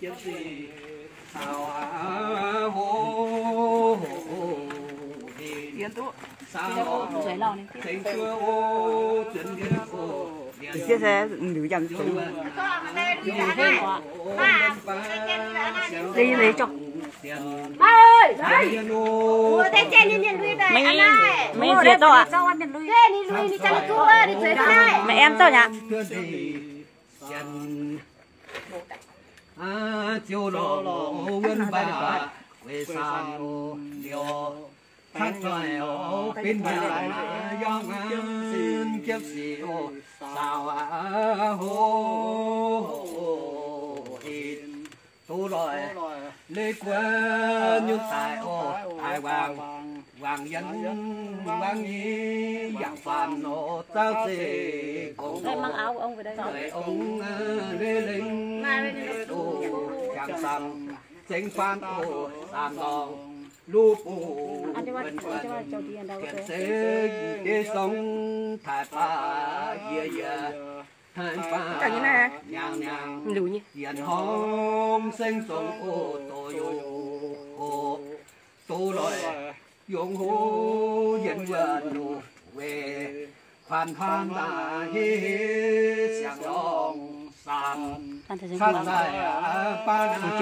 Maiv, maiv ziex zorqv aqv. Maiv aengx zorqv aqv. Ziouv lorqc, wuonv mbaih weic saamv liouh, cangv zoih oc, benx mbaih yangh jiepv sic oc, saauc aqv hoc, doz loic leiz guoqv nyungc daic oc, daic wangc, wangc yienh, wangc nyei yangh faanv nor, zaauv zeiv gongx nor, ong leiz lengh oc, jangx samv zengx faanv oc, saamv lorngh luv bungx wuonh wuonh, pienx seix deix song taaih baac yie yie, taaih baac niangx niangx, yienx horngh seng zong oc, doz yoc oc, doz loic yongc hoc yienx wuonh oc, weic kuanx hnamv daaih heiv heiv siang-lorngh saamv, cangv zaih baav naaiv,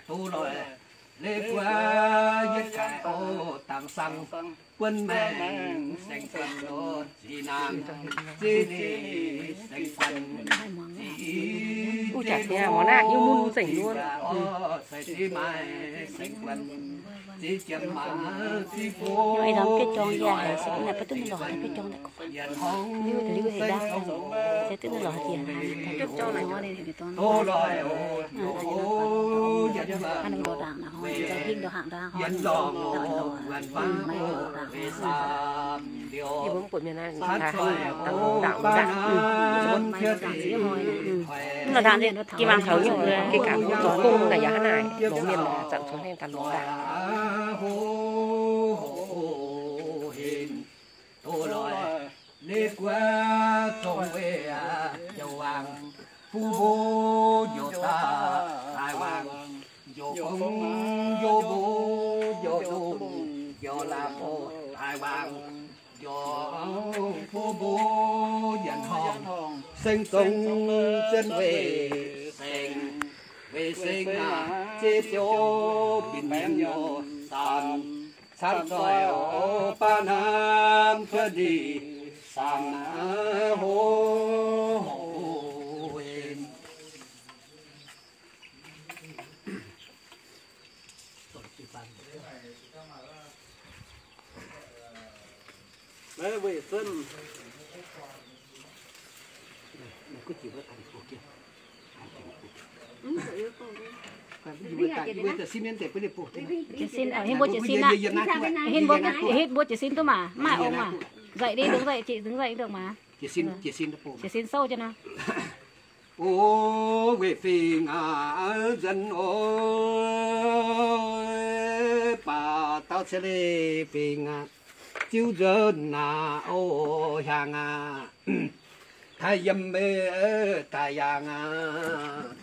doz loic leiz guoqv yietv gaax oc, dangx saang buonv maengx seng guanh oc, zinh naamh zinh ninh seng guanh, zinh zinh ninh oc, sai zinh maaih seng guanh, zinh jiem maaih zinh bung, yienx horngh seng zong, doz loic oc, yienx wuonh, yienx lorngh oc, wuonh baav oc, weic saamv liouh, cangv zoih oc, baav naaiv, wuonv hnangv, gengh mangc taux nyungc, gengh gaax zoux gong naaic yaac hnangv naaic, longx mienh zanc zuangx hengh daaih longx daaih. Doz loic leiz guoqv zong weic njoux wangc, fuqv mbuo njoux daaih, daaih wangc njoux gong, njoux mbuo njoux dungz, njoux laangz oc, daaih wangc njoux fuqv mbuo yienx horngh, seng zong zien weic seng, weic seng aac, ziex ziouv binc mienh nor, saamv cangv zoih oc, baav hnamv cuotv ndeic, saamv hnamv hoc. Jiez sin, hitv mbuo jiez sin aqv. Hitv mbuo jiez sin duqv maah, maaih ong maah. Nzengc deix dungx nzengc, jiex dungx nzengc dongh maah. Jiez sin souv jienv nor. O, weic fingx aqv, nzuonx oc, baac dauh ciev leiz fingx aqv, ziouv nzuonx aqv, o, hiaangx aqv, taaih yiem, taaih yaangh aqv,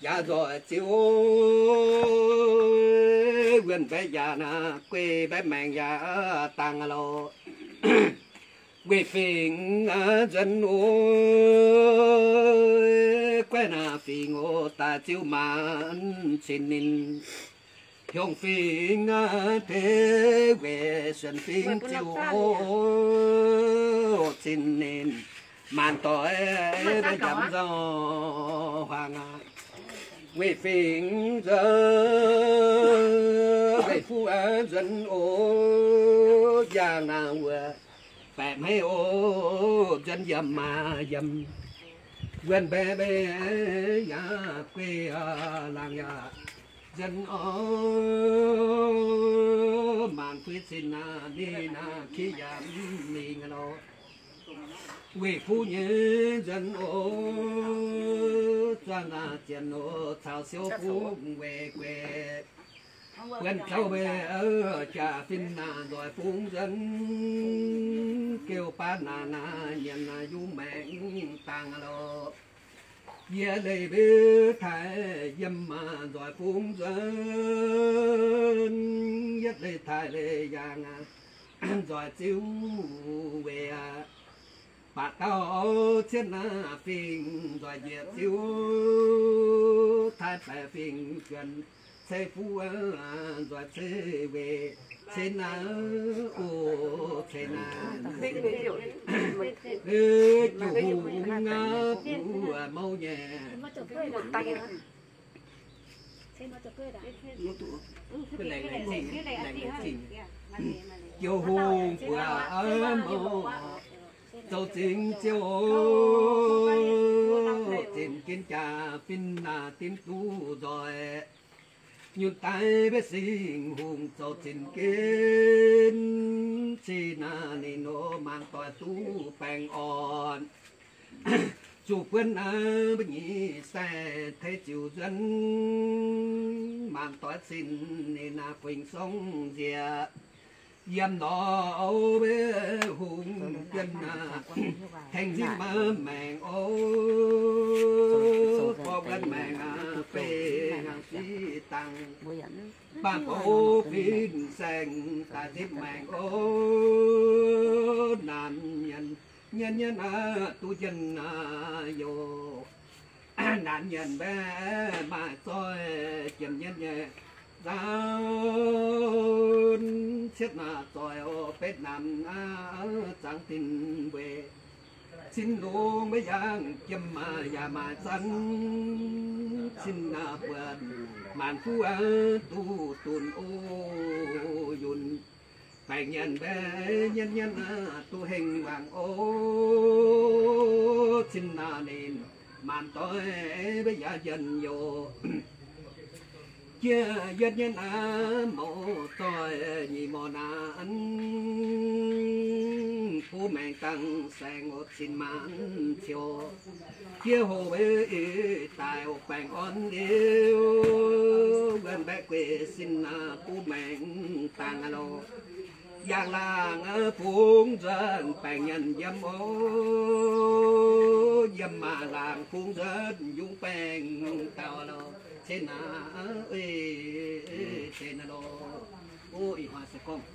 yaac nzoih ziouv, wuonh mbaeqc yaac naaic, guei mbaeqc maengx yaac dangh aqv loh. Weic fingx nzuonx oc, guaix naaic fingx oc, daaih ziouv maanc cin ninh. Hiongh fingx teix weic suonc fingx ziouv oc, cin ninh maanc doic maiv njamv nzauh huaang aqv. Weic fingx nzuonx, weic fuqv nzuonx oc, yangh naaic wuov baeqc hmeiv oc, nzuonx yiem maah yiem, wuonh mbaeqc mbaeqc yaac guei laangh yaac nzuonx oc, maanc fui cin naaic ninh naaic kiv yaac mv mingh loh. Weic fuqv nyei nzuonx oc, zuangx naaic zienx oc, caux siouv fuqv weic gueic. Buonv zouv mbe, jaax-fin naaic nzoih fungx nzuonx, geu baav naaic naaic nyanc naaic yungz maengx dangh lorqc. Yie leih mbe taaih yiem maah nzoih fungx nzuonx, yietv leih taaih leih yaangh nzoih ziouv weic aqv. Baac dauh cietv naaiv fingx nzoih njiec ziouv, taaih baeqc fingx juonc ceix fuqv nzoih ceix weic ceix naaiv, o, ceix naaiv. Juv hungh aqv, buov mouv nyei. Juv hungh buov mouv, zoux zingx ziouv, zinc ginv jaax-fin naaic dimv duqv nzoih. Nyutc daaih mbuo singx hungh zoux zinc ginv, cih naaic ninh nor maanc doic duqv baengh orn. Zuqc buonv naaiv mbuo nyei sai tei ziux nzuonx, maanc doic cin ninh naaiv fingx song nziex. Yiem nor mbuo hungh juonv naaic tengx nzipv maengx oc, borqv wuonv maengx aqv, fei hnyangx siqv dangh. Baac bouv fin saeng daaih nzipv maengx oc, naanc nyanc nyanc nyanc aqv, duqv njienv aqv yoc. Naanc nyanc mbaeqv maaih zoih jiem nyienv nyei nzaanx, cietv naaic zoih oc, betv naanc aqv, zangx din weic cin longx maiv yangh jiem maaih yaac maaih zanv, cin naaic buonc maanc fuqv aqv, duqv dunx o yunh. Baengh nyanc mbaeqv nyienv nyienv aqv, duqv hengh wangc o, cin naaic ninh maanc doic maiv yaac njienv yoc. Jiex yietv nyienv aqv, mouc doic nyic morc naanc, buv maengx dangh saeng oc, cin maanc ciouc. Jiex hoc mbuo ih daaih oc, baengh orn liuz, wuonh mbaeqv gueic sin aqv, buv maengx dangh aqv loh. Yangh laangh fungx nzuonx baengh nyanc yiem oc, yiem maah laangh fungx nzuonx yungz baengh dauh loh. Cin aqv, cin aqv loh. Ov, ih hnoi se gorngv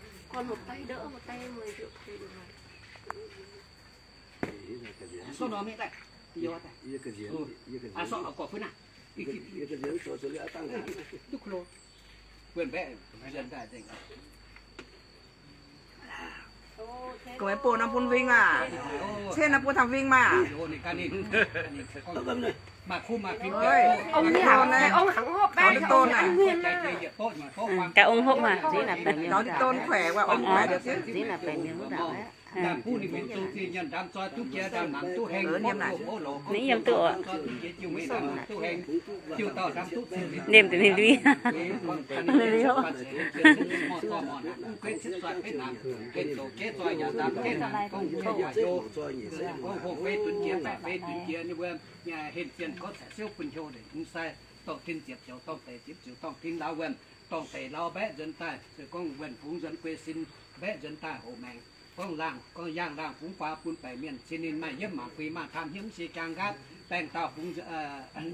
Gong maiv bun norm bun wing maah. Cen naaiv bun taux wing maah. Ong hopv naaiv. Gaux ndiev don naaiv. Gaux ong hopv maah. Gaux ndiev don kuaeqc, wuov ong kuaeqc liuz ziev. Ninh yiem duqv oc. Liemh deix ninh lui. Dorngh tin ziepc ziouc, dorngh deix zipv ziouc, dorngh tin lauh wuonh, dorngh deix lauh mbaeqv nzuonx daaih, se gorngv wuonh fungx nzuonx guei sin mbaeqv nzuonx daaih hoqc maengc. Gorngv laangh, gorngv yaangh laangh fungx faaux bun baeqc mienh cin ninh maaih yiemv mangc fui maaih taam hnyouv mv sic jaang nqaatv, baengh dauh fungx,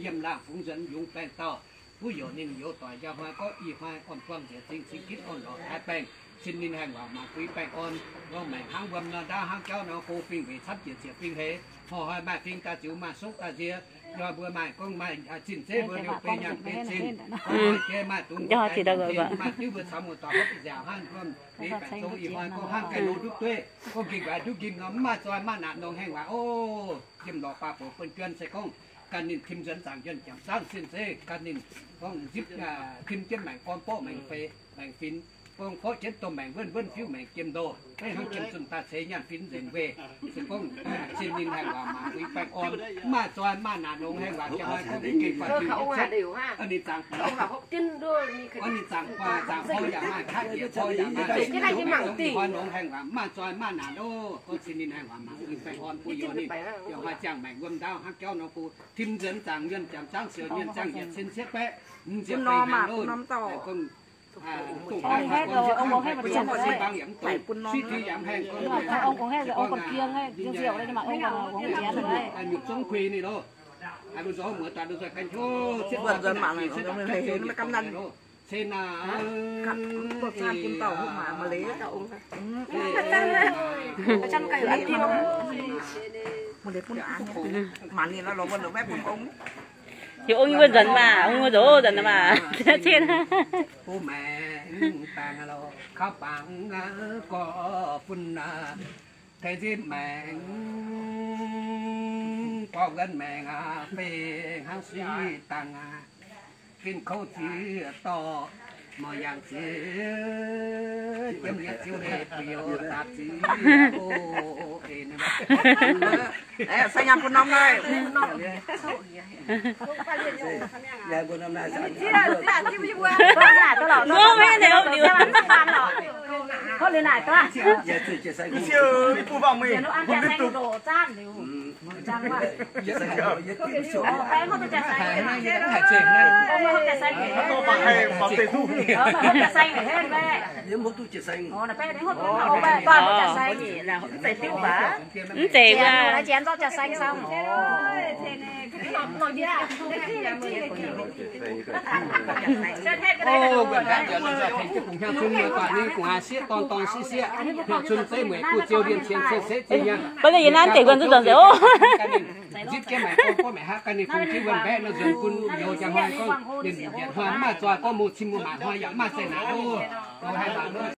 yiem laangh fungx nzuonx yungz baengh dauh. Wuov yoc ninh youz doic njaaux hnoi gorngv ih hnoi orn buangh njiec zingh cing gitv orn lorqc taaih baengh, cin ninh haengh waac mangc fui baengh orn, lorngh maengc hnangv wuom nor ndaauv hnangv jauv nor go fing weic camv jiex ziec fing heix, hnoi-hnoi maaih fing daaih ziux maaih suqv daaih nzie, yoi mbuo maaih gorngv maaih zinh zeiv mbuo liouh bei nyaanh bei zinh, maaih jei maaih dungz maaih diuv mbuo camv muoz-doic hopv nziaauc hnangv wuom. Ninh baengc zong ih hnoi gorngv hnangv ganh loz ndutv dueiv, gorngv ging waaic ndutv nqimh nor mv maaih zoi maaih naanc nongx haengh waac oc. Yiem lorz baac boc buonv juonv se gorngv ganh ninh tim nzuonx zaangc yuonh jangc zaangv sin zeiv ganh ninh gorngv nzipv tim jienv maengc gorn borqv maengc feix maengc finx, gorngv borqv jienv domh maengc wuonh wuonh fiuv maengc jiem ndoh, beiv hnangv jiem zunh daaih ceix nyaanh finx nzengc weih. Se gorngv cin ninh haengh waac mangc fui baengh orn, mv maaih zoi maaih naanc nongx haengh waac jangx gorngv mv gengh faanh ninh zaangc, ninh zaangc gorn zaangc porv yaac maaih, kaav njiec porv yaac maaih, hnoi nongx haengh waac mv maaih zoi maaih naanc oc. Gorngv cin ninh haengh waac mangc fui baengh orn bun youz ninh, yaac maaih ziangh maengc wuom ndaauv hnangv jauv nor bun tim nzuonx zaangc yuonh jangc zaangv siouc mienh ziangh yietc cin cietv baeqv mv ziepc feix maengc loh. Gorngv Ong haeqv, ong haeqv, ong haeqv, ong haeqv, ong haeqv, ong haeqv, ong haeqv, ong haeqv, ong haeqv, ong haeqv, ong haeqv, ong haeqv, ong haeqv, Heuc ong yie mbuo nzuonx maah, ong mbuo nzuonx nzuonx maah. Bun maengx dangh lo, kauv bangc gorx bun tengx zipv maengx, gorngv nqenx maengx aqv, fei hnangv suiv dangh aqv. Fin kouv ziex dorh, mouz yangh ziex, jiemv liepc ziouv leiz biouv dapc ziex oc. Eix, se nyaanh bun norm naaiv. Mv zeiz wuov. Baac yie naaiv deix guanh zuqc nzengc oc. Zipv jienv maengx gorngv gorngv maengx haav gan ninh fungx jienv wuonh mbaeqv nor nzuonx bun youz jaa hnoi gorngv ninh yietc hnoi mv maaih zoih gorngv mungh cin mungh maac hnoi yaac mv maaih zeqc naaic oc.